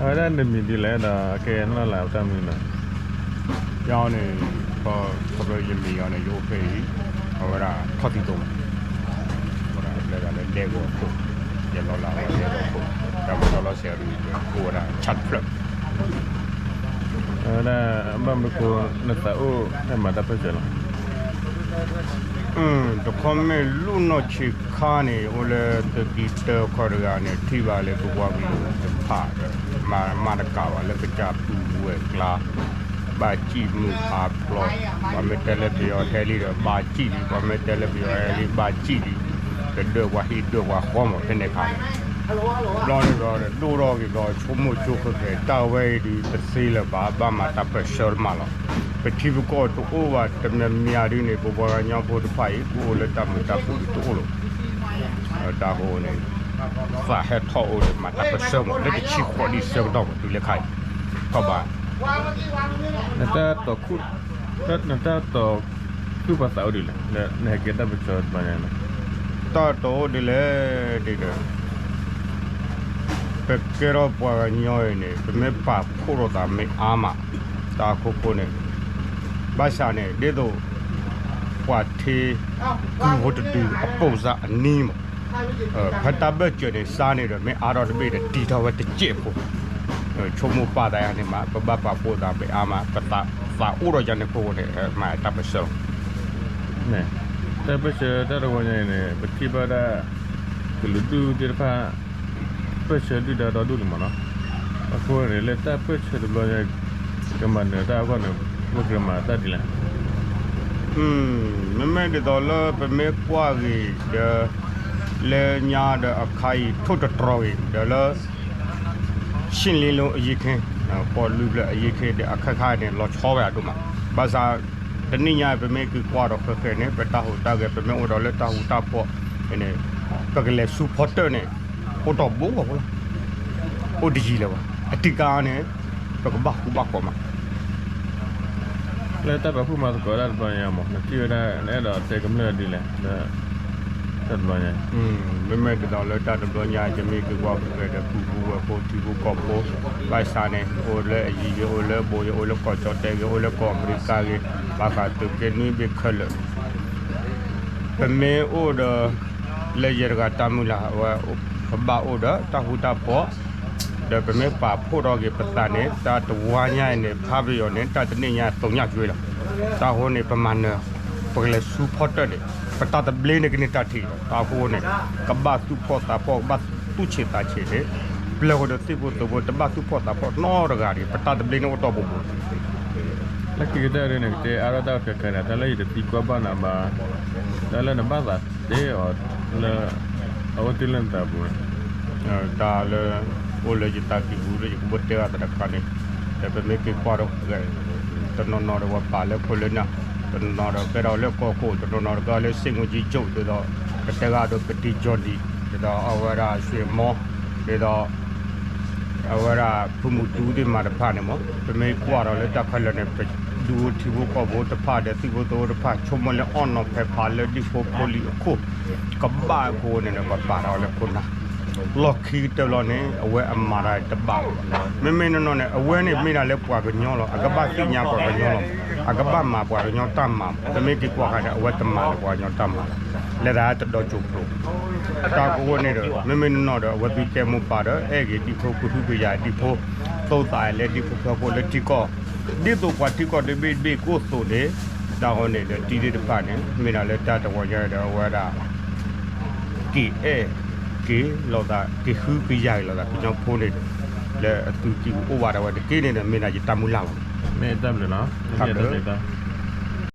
ဝဲဒၣ်နမံၤဒ်လဲၣ်ဒီး ကဲနီၢ်လၢအတၢ်မံၤနီၤ, ယၤန့ၣ်, ခီဖျိယမံၤအီၤန့ၣ် ယအိၣ်ဖဲအံၤ, အဝဲဒၣ်ထီၣ်သံသိမး, ဝဲဒၣ်ဘျဲၣ်ဂၤလၢဒဲကဝီၤခိၣ်, ယလီၤလၢအဝဲဒဲကဝီၤခိၣ်, တၢ်မၤတီလီၤဆဲးရူၣ်အိၣ်ဝဲဒၣ် chart ဖျၢၣ် အဝဲဒၣ် ဘၣ်မနုၤဃိ နသးအိၣ်ဟဲမၤတၢ်ပၢၢ်ဆၢလီၤ. တခီမ့ၢ်လူၤနီၢ်ဆံးခါန့ၣ် အိၣ်လၢသုးက့တၢခီတဂၤန့ၣ် ထံၣ်ဘၣ်လၢပပှၤကလုာ်တဖၣ်ဒီး မၤမၤတကးဘၣ်လၢကစၢ်ပုၢ်ဝဲၢ်ကျါ, ဘၣ်စံၣ်မုၢ်အါဖျီ, ပှၤမ့ၢ်တဲလၢပယီၤဟဲလံဒီး ဘၣ်စံၣ်လံ, ပှၤမ့ၢ်တဲလၢပယီၤဟဲလံ ဘၣ်စံၣ်လံ, တဒၢပှၤဟံၣ်ဒၢပှၤဃီမး ဖဲန့ၣ်အခါန့ၣ် ဘျီန့ၣ်ဒီး ဒိၣ်ထီၣ်က့ၤဒီး ဆိကမိၣ်ဆိကမိၣ် တၢ်ဝဲအံၤဒုးတသ့လၢၤဘၣ်, ဘၣ်မၤတၢ်ပၢၢ်ဆၢမးလီၤ. ပထံပကီၢ်တအိၣ်ဘၣ် တမံၤမံၤဒုးန့ၣ် ပပှၤကညီဖိတဖၣ်အံၤ ကအိၣ်လၢတၢ်မုာ်တၢ်ခုၣ်ဒုးတအိၣ်လီၤ. တၢ်ဃိန့ၣ် သးဟဲထီၣ်အိၣ်ဒီးမၤတၢ်ပၢၢ်ဆၢမး လၢတဆံဃိးနံၣ်ဆၢကတီၢ်မး တုၤလၢခါအံၤ ထီၣ်ဘၣ် နတၢ်တီၢ် နတၢ်တီၢ်သူၣ်ပှၤသးအိၣ်ဒ်လဲၣ် လၢနဟဲကဲတၢ်ပၢၢ်ဆၢတဘျီညါန့ၣ်, တၢ်တီၢ်အိၣ်ဒ်လဲၣ်ဒ်ဒီး ပကဲထီၣ်ပှၤကညီအံၤန့ၣ် ပမ့ၢ်ပာ်ဖှိၣ်ထီၣ်သးမ့ၢ်အါမး, တၢ်အခိၣ်ဃိန့ၣ် ဘၣ်ဆၣ်န့ၣ် ဒ်သိး ပှၤထံ ကုဖိတဒုအပိၢ်စၢ်အနံၤမး, ဖဲတၢ်ဘၢၣ်စၢၤန့ၣ် စါန့ၣ်ဒီး မ့ၢ်အါထီၣ်တဘ့ၣ်ဒီး တံထီၣ်ဝဲတစဲးဖိ, ဆိကမိၣ်ပာ်သးယၤန့ၣ်မး ပဘၣ်ပာ်ဖှိၣ်သးမ့ၢ်အါမး ပသးအိၣ်ဒီးယၤန့ၣ်ခိၣ်ဃိန့ၣ် မၤတၢ်ပၢၢ်ဆၢလီၤ. တၢ်ပၢၢ်ဆၢတၢ်တဝီညါအံၤန့ၣ် ပထံၣ်ဘၣ်ဒၣ် ကလုာ်ဒူၣ်သ့ၣ်တဖၣ် ပၢၢ်ဆၢဒုၣ်ဒါဒီဒူၣ်လံမးနီၤ, အဃိန့ၣ် လၢတၢ်ပၢၢ်ဆၢတဘျီညါ ကမၤနၢၤတၢ်အဂီၢ်န့ၣ် ပကမၤတၢ်ဒ်လဲၣ်. မ့မ့ၢ်ဒ်သိးလၢပမ့ၢ်ကွၢ်ဂ့ၤဒီး လၢညါဒီးအခါအံၤထိၣ်တတြီၤဂ့ၤ ဒီးလၢ ရှ့ၣ်လ့လိအယံၤခ့, ပီၣ်လွံၢ်ဖျၢၣ်အယံၤခ့ဒီး အခါခါန့ၣ် လီၤဆီဝဲအဒိၣ်မး, ဘၣ်ဆၣ် တနံၣ်ညါ ပမ့ၢ်က့ၤကွၢ်ဒီးဃဲၤဃဲၤန့ၣ် ပတၢ်ဟူးတၢ်ဂဲၤ ပမ့ၢ်အိၣ်ဒီးလၢတၢ်ဃူတၢ်ဖိး န့ၣ် ပကလဲၤဆူဖီတၢၣ်န့ၣ် အိၣ်တ့ၢ်ဘိလီၤ, အိၣ်တယံၤလၢၤဘၣ်, အတံၢ်ကါန့ၣ် ပကဘၣ်ဃူဘၣ်ဖိးမး လၢတၢ်ပာ်ဖှိၣ်မၤသကိးတၢ်တဘျီညါမး နထံၣ်ဝဲဒၣ် နအဲၣ်ဒိးတဲကမျၢၢ်ဒ်လဲၣ် လၢတၢ်တဘျီညါ, မ့မ့ၢ်ဒ်သိးလၢတၢ်တဘျီညါ ယမ့ၢ်က့ၤကွၢ်ဃဲၤဃဲၤဒီး ပုၢ်ဖိဝဲၢ်ဖိ ထံဖိကီၢ်ဖိ ဘၣ်ဆၣ်န့ၣ် အိၣ်လၢအယံၤဂ့ၤ အိၣ်လၢအဘူးဂ့ၤ အိၣ်လၢကီၢ်ကၠီၣ်တဲၣ်ဂ့ၤ အိၣ်လၢကီၢ်အမဲရကၤဂ့ၤ ဘၣ်ဃးသုးက့နွံဘ့ၣ်ခဲလၢာ် ပမ့ၢ်အိၣ်ဒီး လၢယဲတဂၤတၢ်မုၢ်လၢ် အဝဲ ပဘၣ်အိၣ်ဒီးတၢ်ဃူတၢ်ဖိး, ဒီးပမ့ၢ်ပာ်ဖှိၣ်ထီၣ်က့ၤပသးန့ၣ် တၢ်တဝါညါအံၤန့ၣ် ဖးပယီၤန့ၣ် တၢ်တနံၣ်ညါသိးညါကွ့လီၤ. တၢ်အဃိန့ၣ် ပမၤနၢၤ ပကလဲၤဆူဖီတၢၣ်န့ၣ် ပတၢ်သဘျ့န့ၣ်ကန့ၢ်တၢ်ထံၣ်လီၤ. တၢ်အဃိန့ၣ် ကဘၣ်သူၣ်ဖှီၣ်သးဖှီၣ် ကဘၣ်သူၣ်ဆံးသးဆံးန့ၣ် ပျဲၢ်ဃီဒီးသ့ၣ်ဖိသိဖိ တဘၣ်သူၣ်ဖှီၣ်သးဖှီၣ်နီတဂၤတဂ့ၤ ပတၢ်သဘျ့န့ၣ်အိၣ်တီၢ်ပူၤပူၤ လၢခံကတၢၢ်ဒ်န့ၣ် ကတဲအါထီၣ်တၢ်ခဲခဲန့ၣ် တၢ်လၢယတသံကွၢ်ဘၣ်နၤဘၣ်, တၢ်လၢနဘၣ်သးတဲအီၤလၢ အဝဲသ့ၣ်လၢနသးပူၤန့ၣ်, တၢ်လၢ အိၣ်လၢယသးကံၢ်ပူၤဒီး ယကဘၣ်တဲဘၣ်သးတခါန့ၣ်, ဒီးပမ့ၢ်က့ၤကွၢ်ဒီး တနီၤနီၤဒီးပှၤပာ်လၢခိၣ်လၢနၢ်, တနီၤနီၤဒီးကဲထီၣ်လၢကီၢ်ခိၣ်, တနီၤနီၤဒီးကဲထီၣ်လၢစ့ၣ်မူၤကၠံကၠိၣ်, ဒ်သိး ကတဲဂၤဒီးကတံၤကၠီၣ်ဒံၣ်, ဒ်သိးအဝဲဒၣ်စှ့ၤမီ, ဒ်သိး အဝဲဒၣ်ဖုမူတူသ့ၣ်မၤတဖၣ်န့ၣ်မး, ပမ့ၢ်ကွၢ်ဒီးလၢတၢ်ခဲလၢာ်န့ၣ် ပဒူဖိထံဖိကီၢ်ဖိတဖၣ်ဒီး သုးဖိသဝီတဖၣ် ဆိကမိၣ်လၢအီၣ်နီၤဖဲးဖးလၢဒံဖိဖိလံၤအခိၣ်, ကဘၣ်အဃိန့ၣ်ဒီး ပှၤပာ်ထီၣ်လၢခိၣ်နၢ်, လီၢ်ခံကတၢၢ်လီၤန့ၣ် အဝဲအမၤတၢ်တဘၣ်ဘၣ်. မ့မ့ၢ်နီၢ်နီၢ်န့ၣ် အဝဲန့ၣ်မ့ၢ်ဒၣ်လၢပှၤကညီလီၤ. အကဘၣ်သ့ၣ်ညါပှၤကညီလီၤ. အကဘၣ်မၤပှၤကညီတၢ်မၤ, ပမ့ၢ်က့ၤကွၢ်ဃီန့ၣ် အဝဲတမၤလၢပှၤကညီတၢ်မၤ, လဲၤသးတဒီးကၠိၤကျိၤ တၢ်ကဝီၤန့ၣ်ဒီး မ့မ့ၢ်နီၢ်နီၢ်ဒီး အဝဲသုတဲမိၢ်ပၢ်ဒီး အဲၣ်ဂ့ၤဒံဖိ ကဟုကယာ်ဒံဖိ, သိသးလၢဒံဖိဖၢဖိလၢထံကီၢ်, ဒ်သိးပှၤထံကီၢ်တဘ့ၣ်တဘ့ၣ်ကအိၣ်သိးန့ၣ်, တၢ်ဃိန့ၣ်ဒီး တံၤသ့ၣ်တဖၣ်န့ၣ် မ့ၢ်ဒၣ်လၢတၢ်တဝီၤညါဒီး အဝဲဒၣ် က့ၤအဲၣ်က့ၤလိာ်သး က့ၤဟုကယာ်က့ၤလိာ်သး ကညီဖိန့ၣ်ဒီး လၢအသုးကံၢ်ပူၤအိၣ်ဝးဒၣ်ဝဲတက့ၢ်န့ၣ်ဒီး မ့ၢ်ဒၣ်ယတၢ်မုၢ်လၢ်လီၤ. မ့ၢ်တၢ်ဘျုးလီၤ.